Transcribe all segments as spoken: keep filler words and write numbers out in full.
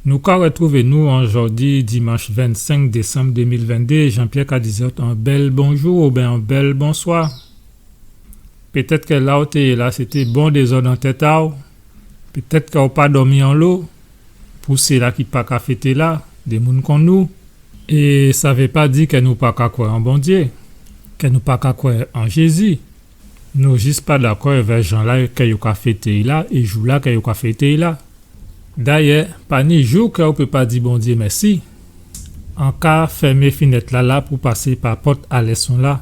Nou ka rètwouvé nou an jòdi dimanch vennsenk désanm dé mil venndé, Jean-Pierre ka di zòt on bèl bonjou oubyen on bèl bonswa. Pétèt kè la ou té yé la, sété bon dézòd an tèt a'w. Pétèt kè ou pa dòmi anlo. Pou sila ki pa ka fété la, dé moun kon nou. É sa vé pa di kè nou pa ka kwè an Bondyé, kè nou pa ka kwè an Jézi. Nou jis pa dakò èvè jan-la kè yo ka fété'y la é jou-la kè yo ka fété'y la. Dayè, pa ni jou kè ou pé pa di Bondyé mèsi. An ka fèmé finèt-la la pou pasé pa pòt a lèson-la.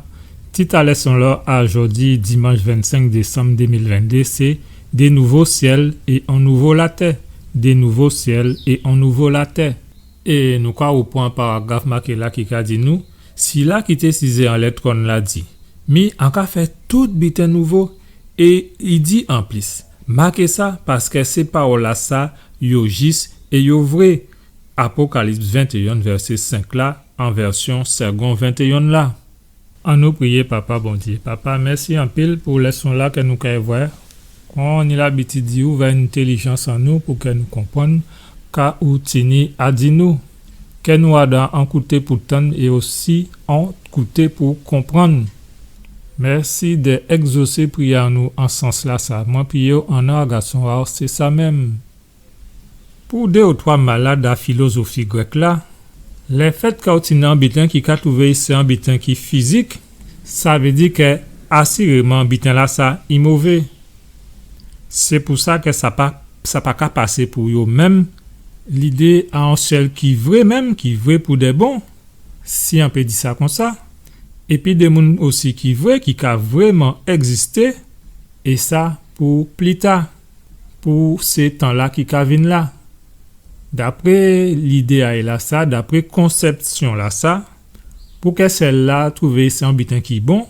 Tit a lèson-la a jòdi, dimanch vennsenk désanm dé mil venndé, sé Dé nouvo syèl é on nouvo latè. Dé nouvo syèl é on nouvo latè. É nou ka rèpran paragraf maké la ki ka di nou, sila ki té sizé anlè twòn-la di, mi an ka fè tout biten nouvo. É i di anplis, maké sa, paskè sé pawòl-lasa, yo jis é yo vré. Apokalips ventéyen, vèsé senk la, an vèsyon Segond ventéyen la. Annou priyé. Papa Bondyé, Papa, mèsi anpil pou lèson-la kè nou kay vwè. Kon ni labitid di, ouvè entèlijans an nou pou kè nou konprann ka ou tini a di nou. Kè nou adan on kouté pou tann é osi on kouté pou konprann. Mèsi dè ègzosé priyè an nou an sans-lasa. Mwen priyé'w an non a Gason a'w, sé sa menm. Pou dé ou twa malad a filozofi grèk la, lèfèt kè ou tini on biten ki ka twouvé sé on biten ki fizik, sa vé di kè asiréman biten-lasa i mové. Sé pou sa kè sa pa, sa pa ka pasé pou yo menm, lidé a on syèl ki vré menm, ki vré pou dè bon, si an pé di sa konsa, épi dé moun osi ki vré, ki ka vréman ègzisté, é sa pou pli ta, pou sé tan-la ki ka vin la. Dapré lidé a'y lasa, dapré konsèpsyon-lasa, pou kè syèl-la twouvé sé on biten ki bon,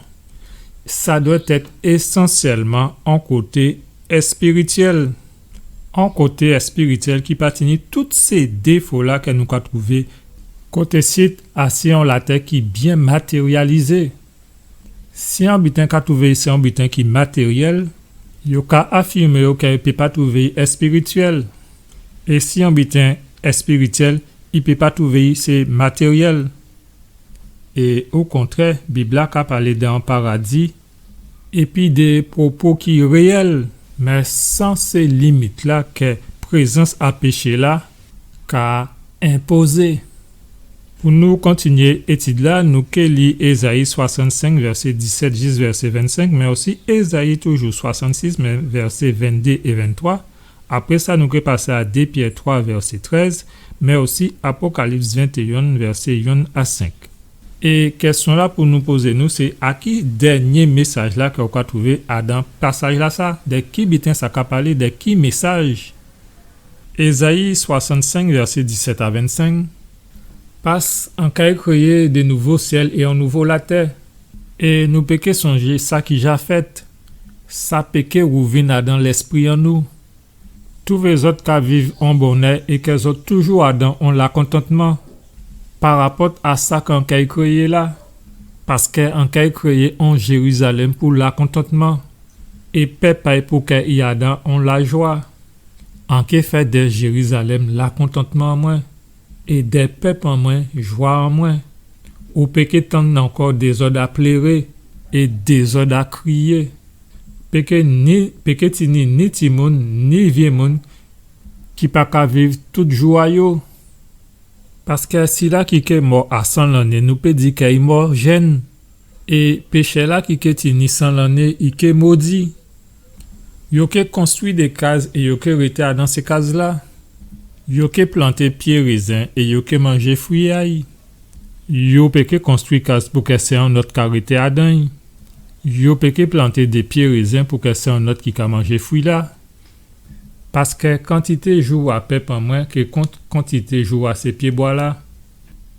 sa dwèt èt ésansyèlman on koté èspirityèl. On koté èspirityèl ki pa tini tout sé défo-la kè nou ka twouvé koté sit asi on latè ki byen matéryalizé. Si on biten ka twouvé sé on biten ki matéryèl, yo ka afirmé yo kè i pé pa twouvé èspirityèl. É si on biten èspirityèl, i pé pa twouvé sé matéryèl. É okontrè, Bib-la ka palé dè on paradi, épi dè pwopo ki réyèl, mé san sé limit-la kè prézans a péché-la ka enpozé. Pou nou kontinyé étid-la, nou ké li Ézayi swasannsenk, vèsé disèt jis vèsé vennsenk, mé osi Ézayi toujou swasannsis, mé vèsé venndé é venntwa. Apré sa, nou ké pasé a dé Pyè twa, vèsé trèz, mé osi Apokalips ventéyen, vèsé yonn a senk. É kèsyon-la pou nou pozé nou, sé a ki dènyé mésaj-la kè ou ka twouvé adan pasaj-lasa? Dè ki biten sa ka palé? Dè ki mésaj? Ézayi swasannsenk, vèsé disèt a vennsenk. Pas an kay kréyé dé nouvo syèl é on nouvo latè. É nou pé ké sonjé sa ki ja fèt. Sa pé ké wouvin adan lèspri an nou. Twouvé zòt ka viv on bonnè é kè zòt toujou adan on lakontantman parapòt a sa k'an kay kréyé la. Paskè an kay kréyé on Jérizalèm pou lakontantman, é pèp a'y pou kè i adan on lajwa. An ké fè dè Jérizalèm lakontantman an mwen, é dè pèp an mwen jwa an mwen. Ou pé ké tann ankò dézòd a pléré é dézòd a kriyé. Pé ké ni, pé ké tini ni timoun, ni vyé moun ki pa ka viv tout jou a yo. Paskè sila ki ké mò a san lanné, nou pé di kè i mò jenn. É péchè-la ki ké tini san lanné, i ké modi. Yo ké konstwi dé kaz é yo ké rété adan sé kaz-la. Yo ké planté pyé rézen é yo ké manjé fwi a'y. Yo pé ké konstwi kaz pou kè sé on lòt ka rété adan'y. Yo pé ké planté dé pyé rézen pou kè sé on lòt ki ka manjé fwi-la. Paskè kantité jou a pèp an mwen ké kont kantité jou a sé pyébwa-la.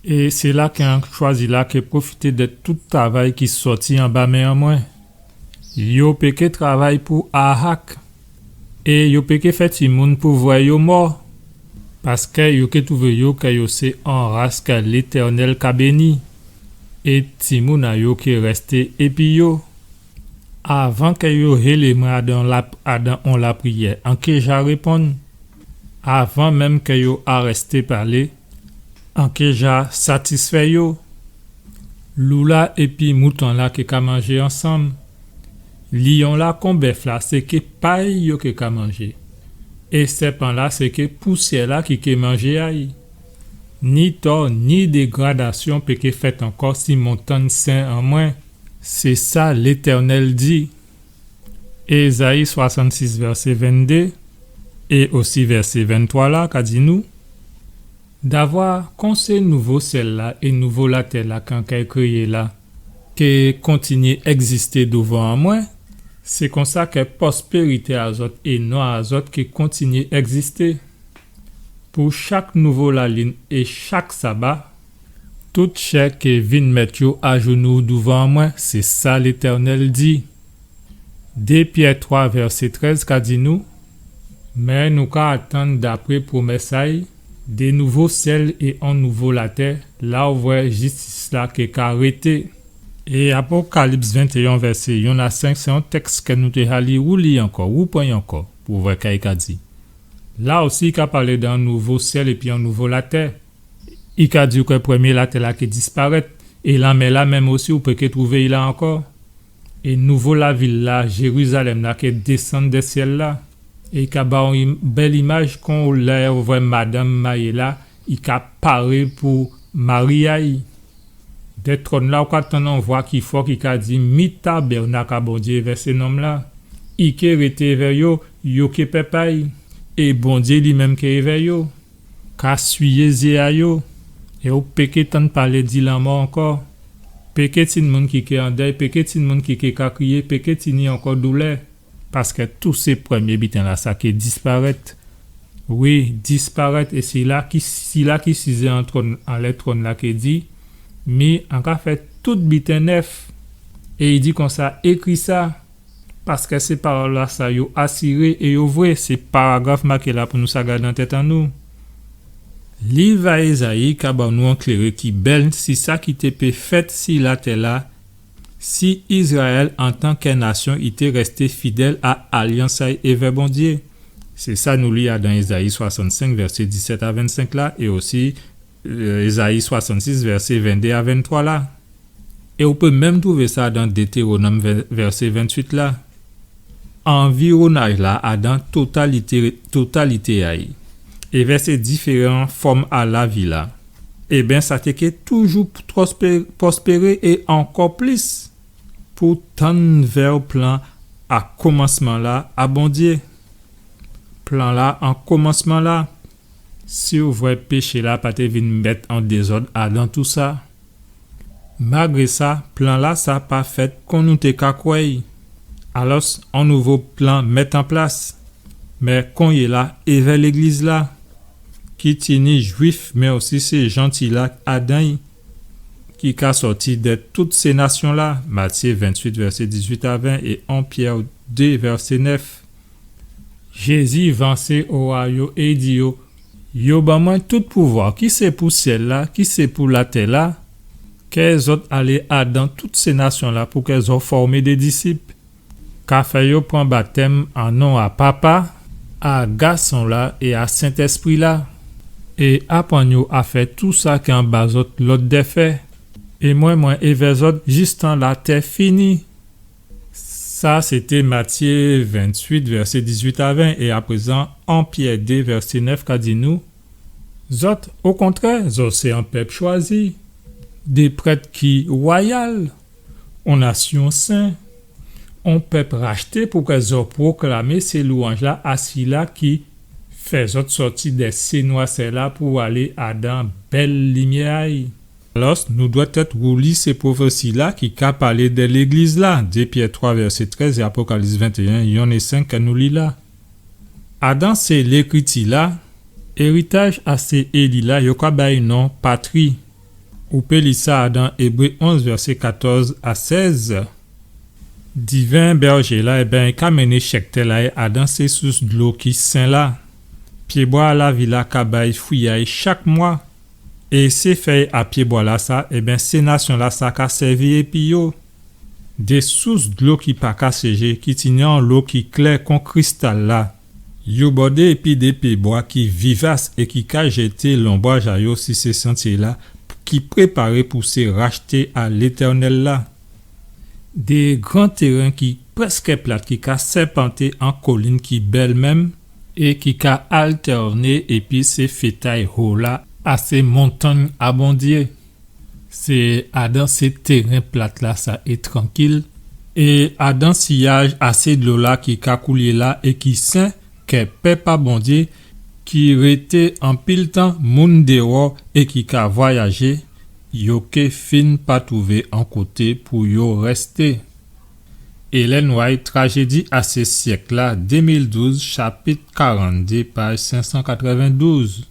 É sila kè an chwazi la ké pwofité dè tout travay ki sòti anba men an mwen. Yo pé ké travay pou Ahak. É yo pé ké fè timoun pou vwè yo mò. Paskè yo ké twouvé yo kè yo sé on ras kè Létènèl ka béni. É timoun a yo ké rèsté épi yo. Avan kè yo hélé mwen adan la, adan on lapriyè, an ké ja réponn. avan menm kè yo arèsté palé, an ké ja satisfè yo. Lou-la épi mouton-la ké ka manjé ansanm. Liyon-la kon bèf-la, sé ké pay yo ké ka manjé. É sèpan-la, sé ké pousyè-la ki ké manjé a'y. Ni tò, ni dégradasyon pé ké fèt ankò si montangn sen an mwen. Sé sa Létènèl di. Ézayi swasann-sis, vèsé venndé, é osi vèsé venntwa la ka di nou, davwa kon sé nouvo syèl-la é nouvo latè-la k'an kay kréyé la ké kontinyé ègzisté douvan an mwen, sé konsa kè pwospérité a zòt é non a zòt ké kontinyé ègzisté. Pou chak nouvo lalin é chak saba, tout chè ké vin mèt yo ajounou douvan mwen, sé sa Létènèl di. Dé Pyè twa vèsé trèz ka di nou, mé nou ka atann dapré pwomès a'y, dé nouvo syèl é on nouvo latè, la ou vwè jistis-la ké ka rété. É Apokalips ventéyen vèsé yonn a senk, sé on tèks kè nou té ja li, ou li ankò, ou pran'y ankò, pou vwè ka i ka di. La osi, i ka palé d'on nouvo syèl épi on nouvo latè. I ka di'w kè prèmyé latè-la ké disparèt, é lanmè-la menm osi, ou pé ké twouvé'y la ankò. É nouvo lavil-la, Jérizalèm-la, ké désann dè syèl-la. É i ka ba'w on im-, bèl imaj kon lè ou vwè madanm mayé-la, i ka paré pou mari a'y. Dè twòn-la, ou ka tann on vwa ki fò ki ka di, mi tabènak a Bondyé èvè sé nonm-la. I ké rété èvè yo, yo ké pèp a'y, é Bondyé li menm ké èvè yo. Ka swiyé zyé a yo, é ou pé ké tann palé di lanmò ankò. Pé ké tin moun ki ké an dèy, pé ké tin moun ki ké ka kriyé, pé ké tini ankò doulè. Paskè tout sé prèmyé biten-lasa ké disparèt. Wi, disparèt, é sila ki, sila ki sizé an twòn, anlè twòn-la ké di, mi, an ka fè tout biten nèf. É i di konsa, ékri sa, paskè sé pawòl-lasa yo asiré é yo vré, sé paragraf maké la pou nou sa gadé an tèt an nou. Liv a Ézayi ka ban nou on kléré ki bèl si sa ki té pé fèt si latè-la, si Izrayèl antan kè nasyon i té rèsté fidèl a alyans a'y èvè Bondyé. Sé sa nou li adan Ézayi swasannsenk, vèsé disèt a vennsenk la, é osi, euh, Ézayi swasannsis, vèsé venndé a venntwa la. É ou pé menm twouvé sa dan Détéwonòm vè-, vèsé ventuit la. Anviwonaj-la adan totalité, totalité a'y, èvè sé diféran fòm a lavi-la, ében, sa té ké toujou pwospé-, pwospéré é ankò plis pou tann vè plan a komansman-la a Bondyé. Plan-la an komansman-la, si ou vwè péché-la pa té vin mèt an dézòd adan tousa. Malgré sa, plan-lasa pa fèt kon nou té ka kwè'y. Alòs, on nouvo plan mèt an plas. Mé konyéla, èvè légliz-la, ki tini Jwif, mé osi sé Janti-la adan'y, ki ka sòti dè tout sé nasyon-la, Matyé ventuit, vèsé dizuit a ven, é on Pyè dé, vèsé nèf. Jézi vansé owa yo é di yo, yo ban mwen tout pouvwa, ki sé pou syèl-la, ki sé pou latè-la, kè zòt alé adan tout sé nasyon-la pou kè zòt fòmé dé disip, ka fè yo pran batèm an non a Papa, a Gason-la é a Sentèspri-la, é aprann yo a fè tousa kè an ba zòt lòd dè fè. É mwen, mwen èvè zòt jistan latè fini. Sa, sé té Matyé ventuit, vèsé dizuit a ven, é aprézan, on Pyè dé, vèsé nèf ka di nou, zòt, okontrè, zòt sé on pèp chwazi, dé prèt ki wayal, on nasyon sen, on pèp rachté, pou kè zòt pwoklamé sé lwanj-la a sila ki fè zòt sòti dè sé nwasè-la pou alé adan bèl limyè a'y. Alòs, nou dwètèt wouli sé pwofési-la ki ka palé dè légliz-la, dé Pyè twa vèsé trèz é Apokalips ventéyen, yonn é senk kè nou li la. Adan sé lékriti-la, éritaj a sé éli-la yo ka bay non patri. Ou pé li sa adan Ébré onz vèsé katòz a sèz. Diven bèjé-la, ében, i ka mennen chèptèl a'y adan sé sous dlo ki sen la. Pyébwa a lavi-la ka bay fwi a'y chak mwa. É sé fèy a pyébwa-lasa, ében, sé nasyon-lasa ka sèvi épi yo. Dé sous dlo ki pa ka séché, ki tini on lo ki klè kon kristal la. Yo bòdé épi dé pyébwa ki vivas é ki ka jété lonbraj a yo si sé santyé-la ki préparé pou sé rachté a Létènèl la. Dé gran téren ki prèské plat ki ka sèpanté an kolin ki bèl menm é ki ka altèné épi sé fétay ho la a sé montangn a Bondyé. Sé adan sé téren plat-lasa é trankil, é adan siyaj a sé dlo-la ki ka koulé la é ki sen, kè pèp a Bondyé ki rété anpil tan moun déwò é ki ka vwayajé, yo ké fin pa twouvé on koté pou yo rèsté. Ellen White, Trajédi a sé syèk-la, dé mil douz, chapit karant-dé, paj senk san katrèvendouz.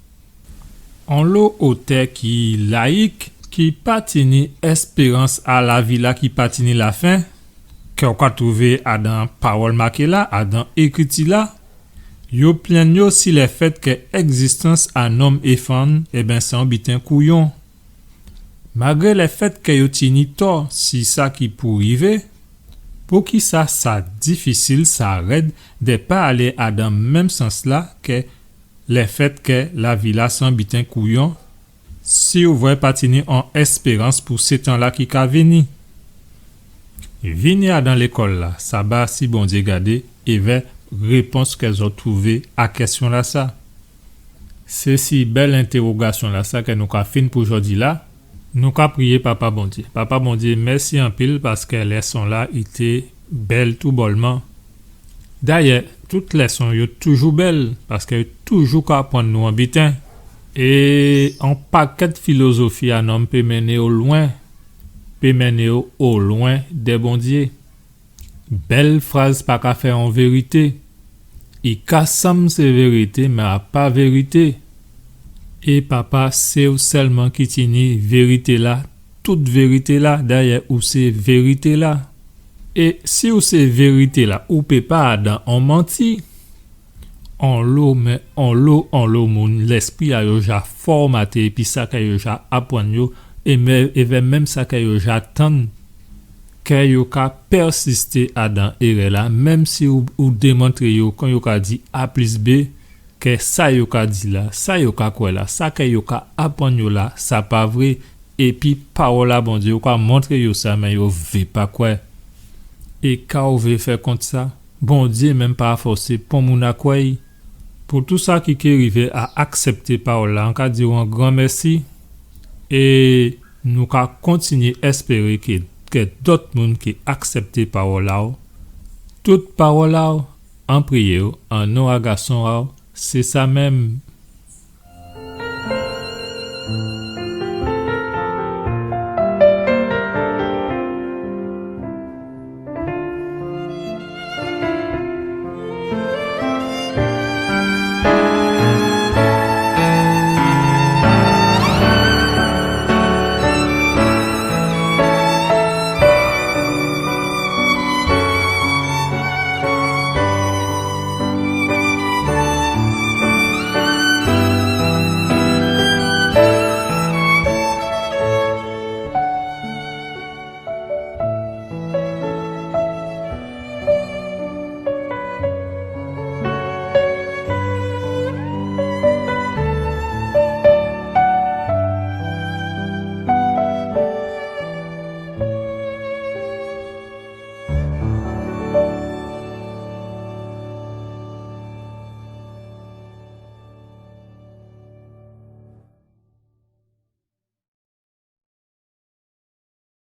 Onlo otè ki layik, ki pa tini èspérans a lavi-la ki pa tini lafen, kè ou ka twouvé adan pawòl maké la, adan ékriti-la, yo plenn yo si lèfèt kè ègzistans a nonm é fanm, ében, sé on biten kouyon. Malgré lèfèt kè yo tini tò si sa ki pou rivé, poukisa sa difisil, sa rèd dè pa alé adan menm sans-la kè lèfèt kè lavi-la sé on biten kouyon, si ou vwè pa tini on èspérans pou sé tan-la ki ka vini. Vini adan lékòl-la, saba si Bondyé gadé, évè répons kè zòt twouvé a kèsyon-lasa. Sé si bèl entèwogasyon-lasa kè nou ka fin pou jòdi-la. Nou ka priyé Papa Bondyé. Papa Bondyé, mèsi anpil paskè lèson-la i té bèl toubòlman. Dayè, tout lèson yo toujou bèl, paskè yo toujou ka aprann nou on biten. É on pakèt filozofi a nonm pé mennen yo lwen, pé mennen yo o lwen dè Bondyé. Bèl fraz pa ka fè on vérité. I ka sanm sé vérité, mé a pa vérité. É Papa, sé ou sèlman ki tini vérité-la, tout vérité-la, dayè ou sé vérité-la. É si ou sé vérité-la, ou pé pa adan on manti. Onlo, mé onlo, onlo moun, lèspri a yo ja fòmaté, épi sa kè yo ja aprann yo, é mè-, évè menm sa kè yo ja tann, kè yo ka pèsisté adan érè-la, menm si ou, ou démontré yo, kon yo ka di A plis B, kè sa yo ka di la, sa yo ka kwè la, sa kè yo ka aprann yo la, sa pa vré. Épi pawòl a Bondyé, ou ka montré yo sa, mé yo vé pa kwè. É ka ou vé fè kont sa? Bondyé menm pa fòsé pon moun a kwè'y. Pou tou sa ki ké rivé a aksèpté pawòl-la, an ka di'w on gran mèsi. É nou ka kontinyé èspéré kè, kè dòt moun ké aksèpté pawòl a'w. Tout pawòl a'w, an priyé'w, an non a Gason a'w, sé sa menm,